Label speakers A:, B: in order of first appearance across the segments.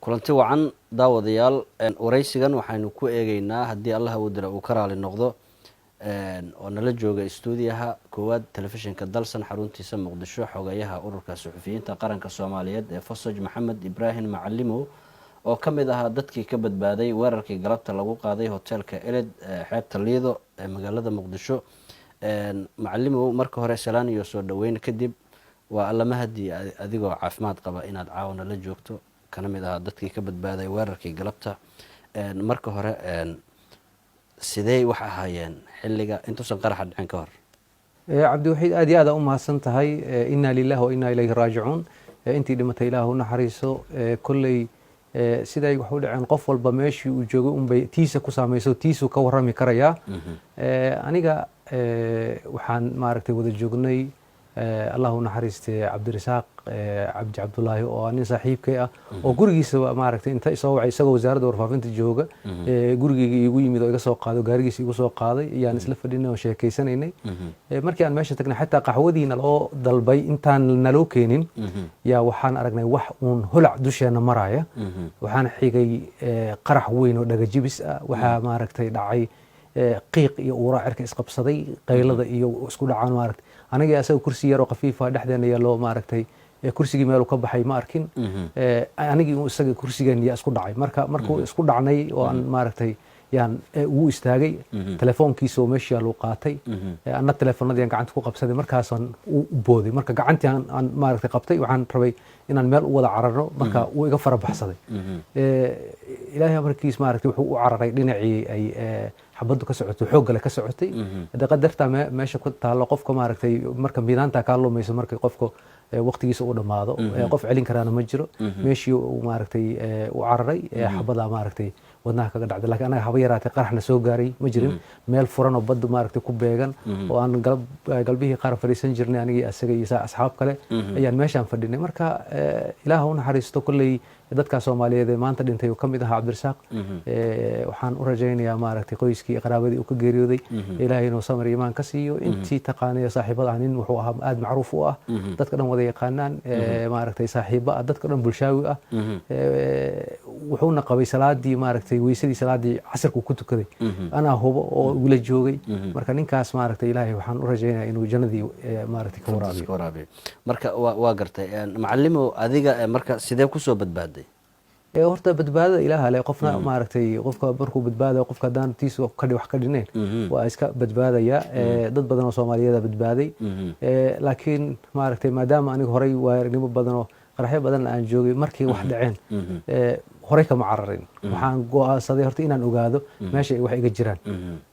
A: Kulanti wacan, daawadayaal. Waraysigan waxaynu ku eegeynaa, haddii Allah uu dira uu ka raali noqdo, oo nala jooga stuudiyaha koowaad Telefishinka Dalsan xaruntiisa Muqdisho, xogayaha Ururka Suxufiyiinta Qaranka Soomaaliyeed ee FOSOJ, Maxamed Ibraahim Macalimow, oo ka mid ahaa dadkii ka badbaaday weerarkii galabta lagu qaaday hoteelka Eled xeebta Liido ee magaalada Muqdisho. Macalimow, marka hore salaan iyo soo dhaweyn kadib, waa Alla mahadii adigoo caafimaad qaba inaad caawa nala joogto, kana mid ahaa dadkii ka badbaaday weerarkii galabta. Marka hore, sidee wax ahaayeen xilliga intuusan qaraxa dhicin ka hor?
B: Cabdiwaxiid, aad iyo aad aa u mahadsan tahay. Inna lilahi wa inna ilayhi raajicuun. Intii dhimatay Ilaah u naxariiso. Kolley siday wax u dhaceen, qof walba meeshii uu joogay unbay tiisa ku saamayso, tiisuu ka warrami karayaa. Aniga waxaan maaragtay wada joognay, Allah u naxariistay, Cabdirasaaq Cabdi Cabdulaahi, oo nin saaxiibkay ah, oo gurigiisa maaragtay inta isoo wacay isagoo Wasaaradda Warfaafinta jooga, gurigeyga iigu yimid oo iga soo qaaday, oo gaarigiisa igu soo qaaday. Ayaan isla fadhinay oo sheekaysanaynay. Markii aan meesha tagnay, xataa qaxwadiina loo dalbay intaan naloo keenin, yaa waxaan aragnay wax uun holac dusheena maraya. Waxaan xigay qarax weyn oo dhagajibis ah. Waxaa maaragtay dhacay qiiq iyo uuraa cirka isqabsaday, qaylada iyo isku dhacaan. Maaragtay, aniga asaga kursi yaroo khafiifa dhexdeena yaallo, maaragtay kursigii meeluu ka baxay ma arkin. Anigii isaga kursigeen yaa isku dhacay. Marka markuu isku dhacnay oo aan maaragtay yaan ugu istaagay, telefoonkiisa oo meesha yaallu qaatay, anna telefoonadii aan gacanta ku qabsaday. Markaasaan u booday. Marka gacantii aan maaragtay qabtay, waxaan rabay inaan meel u wada cararno. Marka wuu iga fara baxsaday. Ilaahay amarkiis, maaragtay, wuxuu u cararay dhinacii ay xabaddu ka socoto, xooggale ka socotay. Hade qadartaa meesha ku taallo, qofka maaragtay marka miidaantaa kaa lumayso, marka qofka waqtigiisa uu dhammaado, qof celin karaana ma jiro. Meeshii uu maaragtay u cararay, xabadaa maaragtay wadnaha kaga dhacday. Lakiin anaga haba yaraatay qaraxna soo gaaray ma jirin. Meel furan oo badda maaragtay ku beegan oo aan galbihii qaar fadhiisan jirnay, anigii asaga iyo asxaab kale, ayaan meeshaan fadhinay. Marka Ilaah u naxariisto. Kolley dadka Soomaaliyeed ee maanta dhintay uu ka mid ahaa Cabdirasaaq. Waxaan u rajaynayaa maaragtay qoyskii iyo qaraabadii uu ka geeriyooday Ilaahay inuu samir iimaan ka siiyo. Intii taqaanay saaxiibada ah, nin wuxuu ahaa aada macruuf u ah, dadka dhan wada yaqaanaan, maaragtay saaxiibo ah, dadka dhan bulshaawi ah. Wuxuuna qabay salaadii, maaragtay, weysadii salaadii casirka uu ku tukaday, anaa hubo oo igula joogay. Marka ninkaas maaragtay Ilaahay waxaan u rajaynayaa inuu jannadii maaragtay ka waraabiyo.
A: Ka waraabiyo. Marka waa gartay. Macalimow, adiga marka sidee kusoo badbaaday?
B: Horta badbaadada Ilaaha leh. Qofna maaragtay, qofka markuu badbaadayo, qofka haddaan tiisu wax ka dhineen, waa iska badbaadaya. Dad badan oo Soomaaliyeed badbaaday. Laakiin maaragtay, maadaama aniga horey waaya aragnimo badan oo qaraxyo badan aan joogay, markay wax dhaceen horey kama cararin. Waxaan go'aansaday horta inaan ogaado meesha ay wax iga jiraan.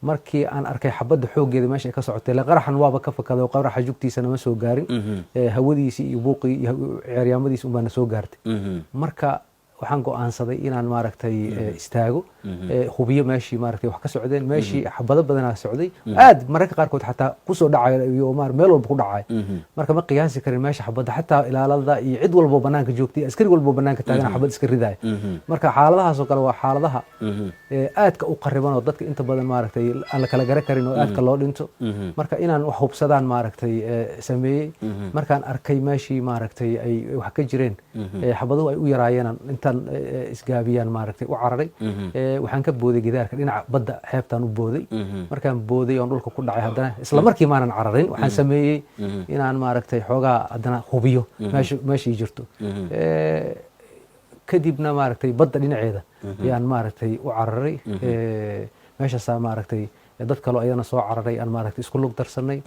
B: Markii aan arkay xabadda xooggeeda meesha ay ka socotay, le qaraxan waaba ka fakaday oo qaraxa jugtiisana ma soo gaarin. Hawadiisii iyo buuqii iyo ceeryaamadiisi unbaana soo gaartay. Marka waxaan go'aansaday inaan maaragtay istaago, hubiyo meeshii maaragtay wax ka socdeen. Meeshii xabado badanaa socday aad, mararka qaarkood xataa kusoo dhacaya iyo meel walba ku dhacay. Marka ma qiyaasi karin meesha xabadda, xataa ilaalada iyo cid walbo banaanka joogtay, askari walbo banaanka taagan xabad iska ridaya. Marka xaaladahaas oo kale waa xaaladaha aadka u qariban oo dadka inta badan maaragtay aan la kala garan karin oo aadka loo dhinto. Marka inaan wax hubsadaan maaragtay sameeyey. Markaan arkay meeshii maaragtay ay wax ka jireen, xabaduhu ay u yaraayeen, intaan isgaabiyaan maaragtay u cararay. Waxaan ka booday gidaarka dhinaca badda, xeebtaan u booday. Markaan booday oon dhulka ku dhacay, haddana isla markii maanan cararin. Waxaan sameeyey inaan maaragtay xoogaa haddana hubiyo meesha meeshii jirto. Kadibna maaragtay badda dhinaceeda ayaan maaragtay u cararay. Meeshaasaa maaragtay dad kaloo ayana soo cararay aan maaragtay isku lug darsanay.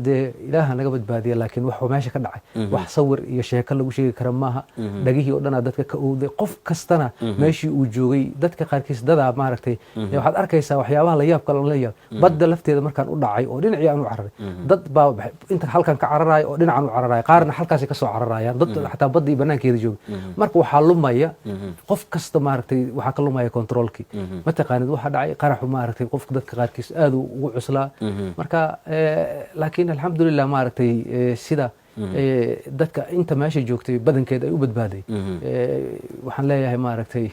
B: Dee Ilaaha naga badbaadiya, laakiin wax meesha ka dhacay wax sawir iyo sheeko lagu sheegi kara maaha. Dhagihii oo dhanaa dadka ka owday, qof kastana meeshii uu joogay. Dadka qaarkiis dadaa maaragtay waxaad arkaysaa waxyaabaha la yaab kale la yaab. Badda lafteeda markaan u dhacay oo dhinacii aan u cararay, dad baa inta halkan ka cararaya oo dhinacan u cararaya, qaarna halkaasay kasoo cararayaan, dad xataa badda iyo banaankeeda joogay. Marka waxaa lumaya qof kasta maaragtay, waxaa ka lumaya controlkii. Ma taqaanid waxa dhacay. Qaraxu maaragtay qofka dadka qaarkiis aad uu ugu cuslaa. Marka laakiin alxamdulilah, maaragtay, sida dadka inta meesha joogtay badankeed ay u badbaaday. Waxaan leeyahay maaragtay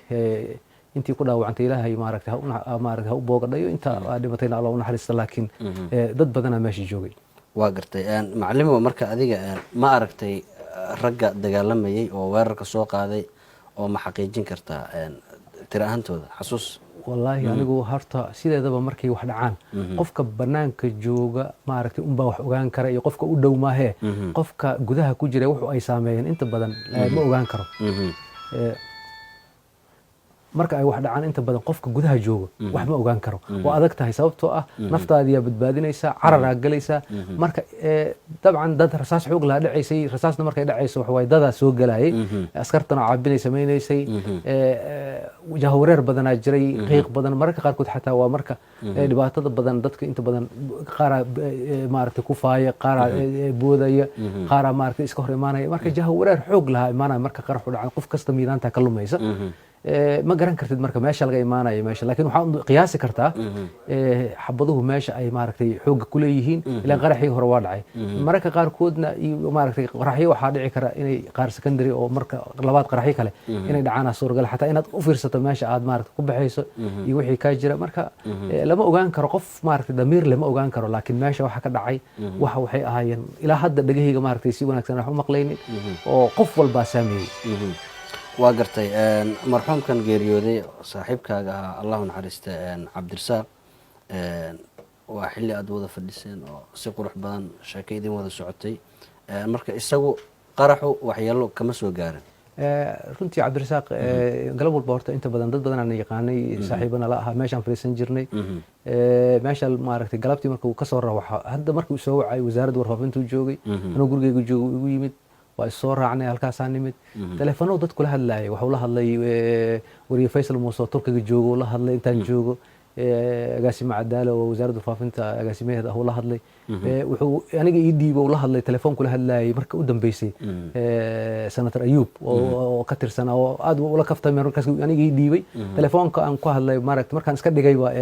B: intii ku dhaawacantay Ilaahay maaragtay maaragtay ha u boogadhayo, inta dhimatayna Alla u naxariista. Laakiin dad badanaa meesha joogay.
A: Waa gartay. Macalimo, marka adiga ma aragtay ragga dagaalamayay oo weerarka soo qaaday? Oo ma xaqiijin kartaa tira ahaantooda xasuus?
B: Wallaahi, anigu horta sideedaba markay wax dhacaan, qofka banaanka jooga maaragtay unbaa wax ogaan kara iyo qofka u dhow maahee, qofka gudaha ku jira wuxu ay saameeyeen inta badan ma ogaan karo. Marka ay wax dhacaan, inta badan qofka gudaha jooga wax ma ogaan karo, waa adag tahay, sababtoo ah naftaadiyaa badbaadinaysaa, cararaa galaysaa. Marka dabcan dad rasaas xoog lahaa dhacaysay. Rasaasna markay dhacayso waxa waaye dadaa soo galayay, askartana caabinay samaynaysay, jahawareer badanaa jiray, qiiq badan mararka qaarkood xataa. Waa marka dhibaatada badan dadka inta badan qaaraa maaragtay ku faaya, qaaraa boodaya, qaaraa maaragtay iska hor imaanaya. Marka jahawareer xoog lahaa imaanaya marka qaraxu dhaca, qof kasta miidaanta ka lumaysa. Ma garan kartid marka meesha laga imaanayo meesha, laakiin waxaa qiyaasi kartaa xabaduhu meesha ay maaragtay xoogga ku leeyihiin. Ilaan qaraxii hore waa dhacay, mararka qaarkoodna iyo maaragtay qaraxyo waxaa dhici kara inay qaar secondary oo marka labaad qaraxyo kale inay dhacaana suuragal, xataa inaad u fiirsato meesha aad maaragtay ku baxayso iyo wixii kaa jira. Marka lama ogaan karo, qof maaragtay damiir lama ogaan karo, laakiin meesha waxa ka dhacay waxa waxay ahaayeen ilaa hadda dhegahayga maaragtay si wanaagsan wax u maqlaynin oo qof walbaa saameeyey.
A: Waa gartay. Marxuumkan geeriyooday, saaxiibkaaga ahaa, Allahu naxariista, Cabdirasaaq, waa xilli aada wada fadhiseen oo si qurux badan sheeko idin wada socotay. Marka isagu qaraxu waxyeelo kama soo gaarin?
B: Runtii Cabdirasaaq galab walba horta inta badan dad badan aan yaqaanay, saaxiibana la ahaa, meeshaan fadhiisan jirnay. Meesha maaragtay galabtii marka uu kasoo rawaxo, hadda markii uu soo wacay wasaaradda warfaafintuu joogay, anuu gurigeyga joogo igu yimid, waa is soo raacnay, halkaasaa nimid. Telefoonadu dad kula hadlayay, waxuu la hadlay wariye Faysal Muuse oo Turkiga joogo la hadlay intaan joogo, agaasime Cadaalo oo wasaaradda warfaafinta agaasimaheeda ah uu la hadlay. Wuxuu aniga ii dhiibo la hadlay, telefoon kula hadlayay marka u dambeysay Senator Ayuub oo ka tirsan oo aad ula kaftamay. Markaas aniga ii dhiibay telefoonka aan ku hadlay, maaragtay markaan iska dhigayba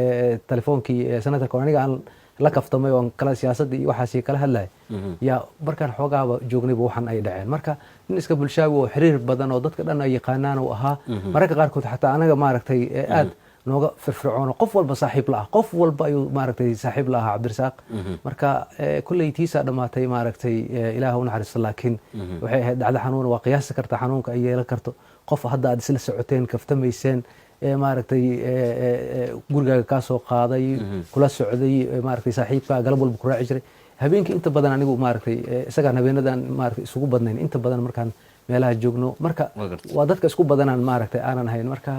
B: telefoonkii senatorka oo aniga aan la kaftamay oo kala siyaasadda iyo waxaasi kala hadlayay, yaa markaan xoogaaba joognayba waxan ay dhaceen. Marka nin iska bulshaawi oo xiriir badan oo dadka dhan ay yaqaanaan uu ahaa. Mararka qaarkood xataa anaga maaragtay aad nooga firfircoon, qof walba saaxiib la ah, qof walba ayuu maaragtay saaxiib la ahaa Cabdirasaaq. Marka kulley tiisaa dhammaatay, maaragtay Ilaah u naxariisto, laakiin waxay ahayd dhacdo xanuun. Waa qiyaasi karta xanuunka ay yeelan karto qof hadda aad isla socoteen, kaftamayseen, maaragtay gurigaaga kaa soo qaaday, kula socday, maaragtay saaxiibkaa, galab walba ku raaci jiray habeenkii. Inta badan anigu maaragtay isagaan habeenadan maaragtay isugu badnayn inta badan markaan meelaha joogno. Marka waa dadka isku badanaan maaragtay aanan ahayn. Marka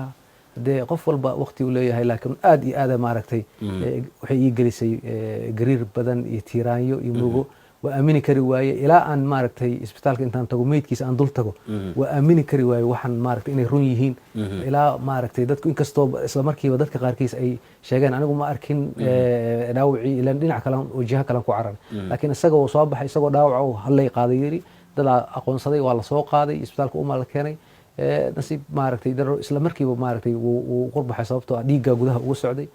B: dee qof walba waqti uu leeyahay, laakiin aad iyo aada maaragtay waxay ii gelisay gariir badan iyo tiiraanyo iyo murugo. Waa aamini kari waaye ilaa aan maaragtay isbitaalka intaan tago, meydkiisa aan dul tago. Waa aamini kari waaye waxaan maaragtay inay run yihiin ilaa maaragtay dadku, inkastoo isla markiiba dadka qaarkiis ay sheegeen. Anigu ma arkin dhaawacii, ilaan dhinac kale oo jiho kalen ku cararay, laakiin isaga uu soo baxay isagoo dhaawaca uu hadlay qaaday, yiri dadaa aqoonsaday, waa la soo qaaday, isbitaalka uma la keenay. Nasiib maaragtay daro isla markiiba maaragtay wuu qurbaxay, sababtoo ah dhiigga gudaha ugu socday.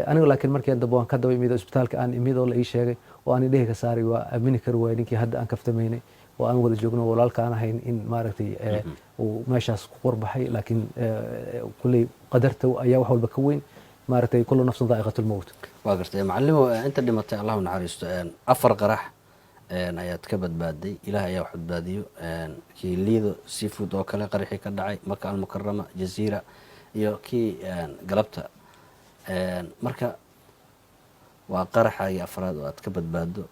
B: Anigu laakiin markii dambe waan ka daba imid oo isbitaalka aan imid oo la ii sheegay oo aan indhehi ka saaray, waa aamini kari waayay ninkii hadda aan kaftamaynay oo aan wada joogno, walaalka aan ahayn, in maaragtay uu meeshaas ku qurbaxay. Laakiin kulley qadarta ayaa wax walba ka weyn, maaragtay kullu nafsun daa'iqatu lmowt.
A: Waa gartay, macalimo. Inta dhimatay Allahu naxariisto. Afar qarax ayaad ka badbaaday, Ilaah ayaa wax badbaadiyo. Kii Liido Seafood oo kale qaraxii ka dhacay, Maka Almukarama, Jaziira iyo kii galabta. Marka waa qaraxaagii afraad oo aad ka badbaado,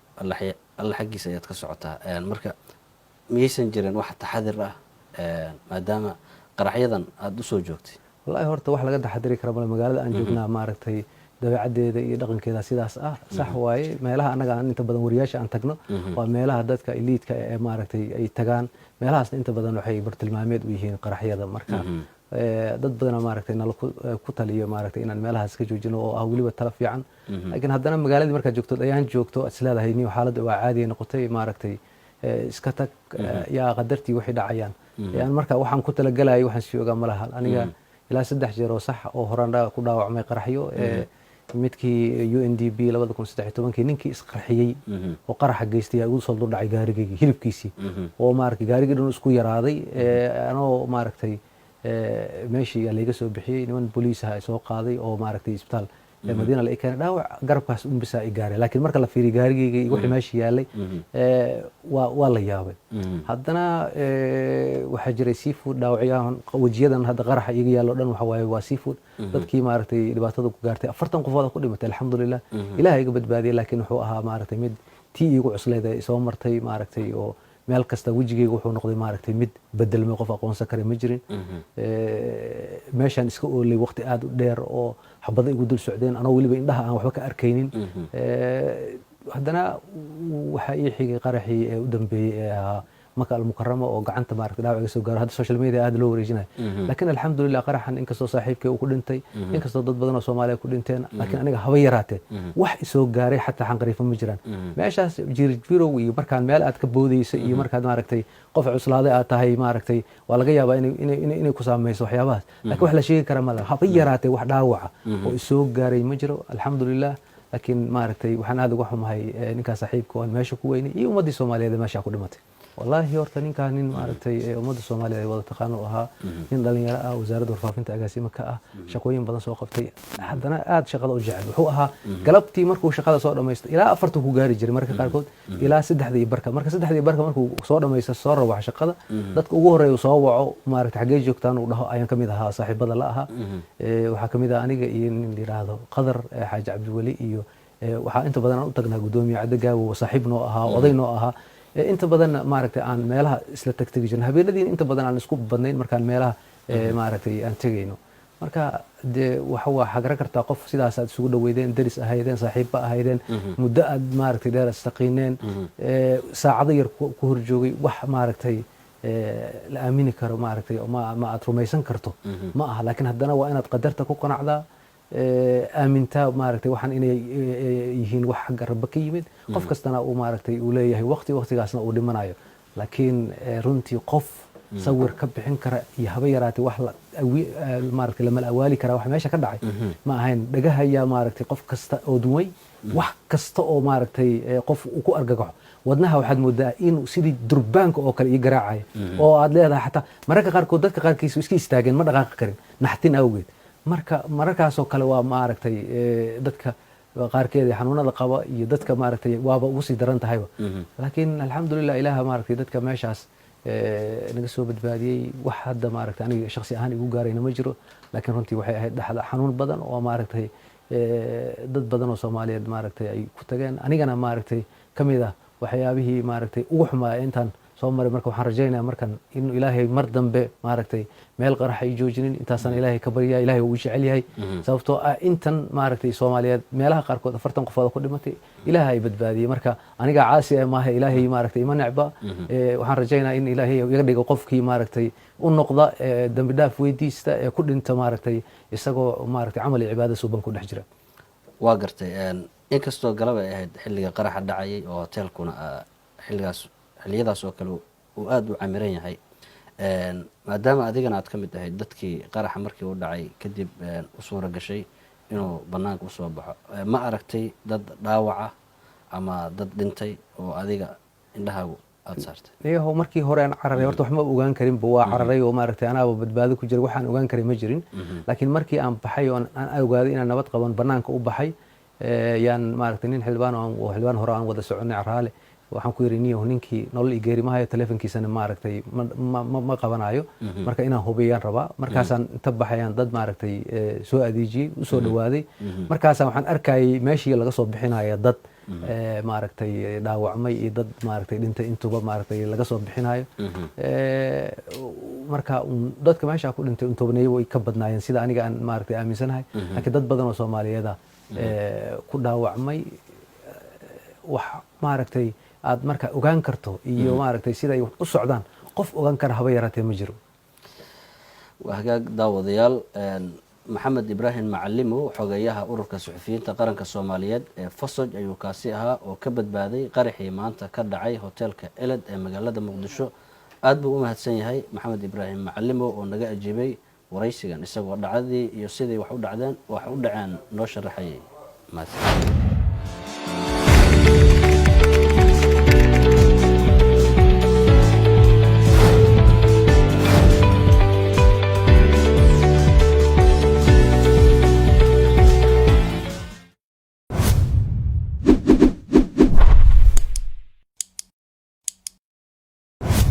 A: Alla xaggiisa ayaad ka socotaa. Marka miyaysan jirin wax taxadir ah maadaama qaraxyadan aada usoo joogtay?
B: Wallahi horta wax laga taxadiri kara male. Magaalada aan joognaa maaragtay dabeecaddeeda iyo dhaqankeeda sidaas ah, sax waaye. Meelaha annaga aan inta badan wariyaasha aan tagno waa meelaha dadka eliitka ee maaragtay ay tagaan. Meelahaasna inta badan waxay bartilmaameed u yihiin qaraxyada. Marka dad badana maaragtay nala ku taliyo maaragtay inaan meelahaas ka joojino, oo ah weliba tala fiican. Laakiin haddana magaaladii markaad joogto, ayaan joogto, aad isleedahay niyo xaaladda waa caadiya noqotay, maaragtay iska tag, yaa qadartii waxay dhacayaan. Yaan marka waxaan ku talagelayay waxaan sii ogaa ma laha. Aniga ilaa 3 jeer oo sax oo horaan ku dhaawacmay qaraxyo. Midkii UNDP 2013-kii, ninkii isqarxiyey oo qaraxa geystay ayaa igu soo duldhacay gaarigaygii, hilibkiisii oo maaragtay gaarigii dhan isku yaraaday. Anoo maaragtay meeshii yaa layga soo bixiyey, niman booliis ah ay soo qaaday oo maaragtay isbitaal Madiina la ii keenay, dhaawac garabkaas un bisaa i gaaray, laakiin marka la fiiriyo gaarigayga iyo wixii meesha yaalay, waa la yaabay. Haddana waxaa jiray seafood dhaawacyahan wejiyadan hadda qaraxa iiga yaallo dhan waxa waaye waa seafood. Dadkii maaragtay dhibaatada ku gaartay 40 qofood ku dhimatay, alxamdulilah, Ilaah iga badbaadiyay. Laakiin wuxuu ahaa maaragtay mid tii iigu cuslayd ee soo martay maaragtay, oo meel kasta wejigayga wuxuu noqday maaragtay mid bedelmay, qof aqoonsan kara ma jirin. Meeshaan iska oolay waqti aada u dheer oo xabado igu dul socdeen, anoo weliba indhaha aan waxba ka arkaynin. Haddana waxaa ii xigay qaraxii ee u dambeeyey ee ahaa Maka Almukarama oo gacanta maaragtay dhaawac iga soo gaaro, hadda social media aad loo wareejinayo. Laakiin alxamdulilah, qaraxan inkastoo saaxiibkay uu ku dhintay, inkastoo dad badan oo Soomaaliya ku dhinteen, laakiin aniga haba yaraatee wax isoo gaaray xataa xanqariifo ma jiraan. Meeshaas jirjirow iyo markaan meel aad ka boodayso iyo markaad maaragtay qof cuslaaday aad tahay, maaragtay waa laga yaabaa inay ku saamayso waxyaabahaas, laakiin wax la sheegi kara ma laha. Haba yaraatee wax dhaawaca oo isoo gaaray ma jiro, alxamdulilah. Laakiin maaragtay waxaan aada uga xumahay ninkaas saaxiibka oo aan meesha ku weynay iyo ummaddii Soomaaliyeed ee meesha ku dhimatay. Wallaahi horta ninkaan nin maaragtay ummadda Soomaaliyeed ay wada taqaano u ahaa, nin dhalinyaro ah, wasaaradda warfaafinta agaasimo ka ah, shaqooyin badan soo qabtay, haddana aada shaqada u jecel wuxuu ahaa. Galabtii markuu shaqada soo dhamaysto ilaa 4ta ku gaari jiray, marka qaarkood ilaa 3:15. Marka 3:30 markuu soo dhamaysto, soo rawaxo shaqada, dadka ugu horeeya uu soo waco, maaragtay xaggee joogtaan uu dhaho, ayaan kamid ahaa saaxiibada la ahaa. Waxaa kamid ah aniga iyo nin la yidhaahdo Qadar Xaaji Cabdiweli iyo waxaa inta badan aan u tagnaa guddoomiye Cadde Gaawo, saaxiib noo ahaa, oday noo ahaa. Inta badan maaragtay aan meelaha isla tagtegi jirnay, habeenadiina inta badan aan isku badnayn markaan meelaha maaragtay aan tegayno. Marka dee waxa waa xagran kartaa qof sidaas aad isugu dhaweydeen, deris ahaydeen, saaxiibba ahaydeen, muddo aad maaragtay dheer istaqiineen, saacado yar ku horjoogay. Wax maaragtay la aamini karo maaragtay ma aad rumaysan karto ma aha. Laakiin haddana waa inaad qadarta ku qanacdaa, aamintaa maaragtay waxaan inay yihiin wax xagga Rabbe ka yimid, qof kastana uu maaragtay uu leeyahay waqti, waqtigaasna uu dhimanayo. Laakiin runtii qof sawir ka bixin kara iyo haba yaraatay wax maaragtay lamala awaali kara wax meesha ka dhacay ma ahayn. Dhagahayaa maaragtay qof kasta oo dumay, wax kasta oo maaragtay qof uu ku argagaxo, wadnaha waxaad moodaa inuu sidii durbaanka oo kale ii garaacaya, oo aad leedahay xataa mararka qaarkood dadka qaarkiis iska istaageen, ma dhaqaaqi karin naxtin awgeed. Marka mararkaasoo kale waa maaragtay dadka qaarkeed ee xanuunada qaba iyo dadka maaragtay waaba ugu sii daran tahayba. Laakiin alxamdulilah, Ilaaha maaragtay dadka meeshaas naga soo badbaadiyey. Wax hadda maaragtay aniga shakhsi ahaan igu gaarayna ma jiro, laakiin runtii waxay ahayd dhaxda xanuun badan oo maaragtay dad badan oo Soomaaliyeed maaragtay ay ku tageen, anigana maaragtay ka mid ah waxyaabihii maaragtay ugu xumaa intaan soo maray. Marka waxaan rajaynayaa markan inuu Ilaahay mar dambe maaragtay meel qaraxa i joojinin. Intaasaan Ilaahay ka baryaa, Ilaahay uu jecel yahay, sababtoo ah intan maaragtay Soomaaliyeed meelaha qaarkood 40 qofood ku dhimatay, Ilaahay ay badbaadiyey. Marka aniga caasi ah maaha, Ilaahay maaragtay ima necba. Waxaan rajaynayaa in Ilaahay iga dhigo qofkii maaragtay u noqda, dambi dhaaf weydiista, ee ku dhinta maaragtay isagoo maaragtay camal iyo cibaada suuban ku dhex jira.
A: Waa gartay. Inkastoo galab ay ahayd xilliga qaraxa dhacayay oo hoteelkuna xilligaas xilliyadaas oo kale uu aada u camiran yahay, maadaama adigana aad ka mid ahayd dadkii qaraxa markii uu dhacay kadib u suura gashay inuu banaanka usoo baxo, ma aragtay dad dhaawaca ama dad dhintay oo adiga indhahaagu aada saartay?
B: Iyaho, markii hore aan cararay horta waxma ogaan karinba. Waa cararay oo maaragtay anaaba badbaado ku jira, waxaan ogaan karay ma jirin. Laakiin markii aan baxay oo aan ogaaday inaan nabad qaban, banaanka u baxay, yaan maaragtay nin xildhibaan oo xildhibaan hore aan wada soconay, Caraale, waxaan ku yidhi, niyow, ninkii nolol iyo geeri ma hayo, telefonkiisana maaragtay ma qabanayo, marka inaan hubiyaan rabaa. Markaasaan inta baxayaan dad maaragtay soo adeejiyey, usoo dhawaaday. Markaasaan waxaan arkayay meeshii laga soo bixinaya dad maaragtay dhaawacmay iyo dad maaragtay dhintay intuba maaragtay laga soo bixinayo. Marka dadka meesha ku dhintay untobaneeyo way ka badnaayeen sida aniga aan maaragtay aaminsanahay, laakiin dad badan oo Soomaaliyeeda ku dhaawacmay. Wax maaragtay aad marka ogaan karto iyo maaragtay sida ay u socdaan qof ogaan kara haba yaraatee ma jiro.
A: Waa hagaag, daawadayaal. Maxamed Ibraahim Macalimow, xogeyaha Ururka Suxufiyiinta Qaranka Soomaaliyeed ee FOSOJ ayuu kaasi ahaa, oo ka badbaaday qaraxii maanta ka dhacay hoteelka Eled ee magaalada Muqdisho. Aada buu u mahadsan yahay Maxamed Ibraahim Macalimow oo naga ajiibay waraysigan, isagoo dhacdadii iyo sidii wax u dhacdeen wax u dhaceen noo sharaxayay. Mahadsan.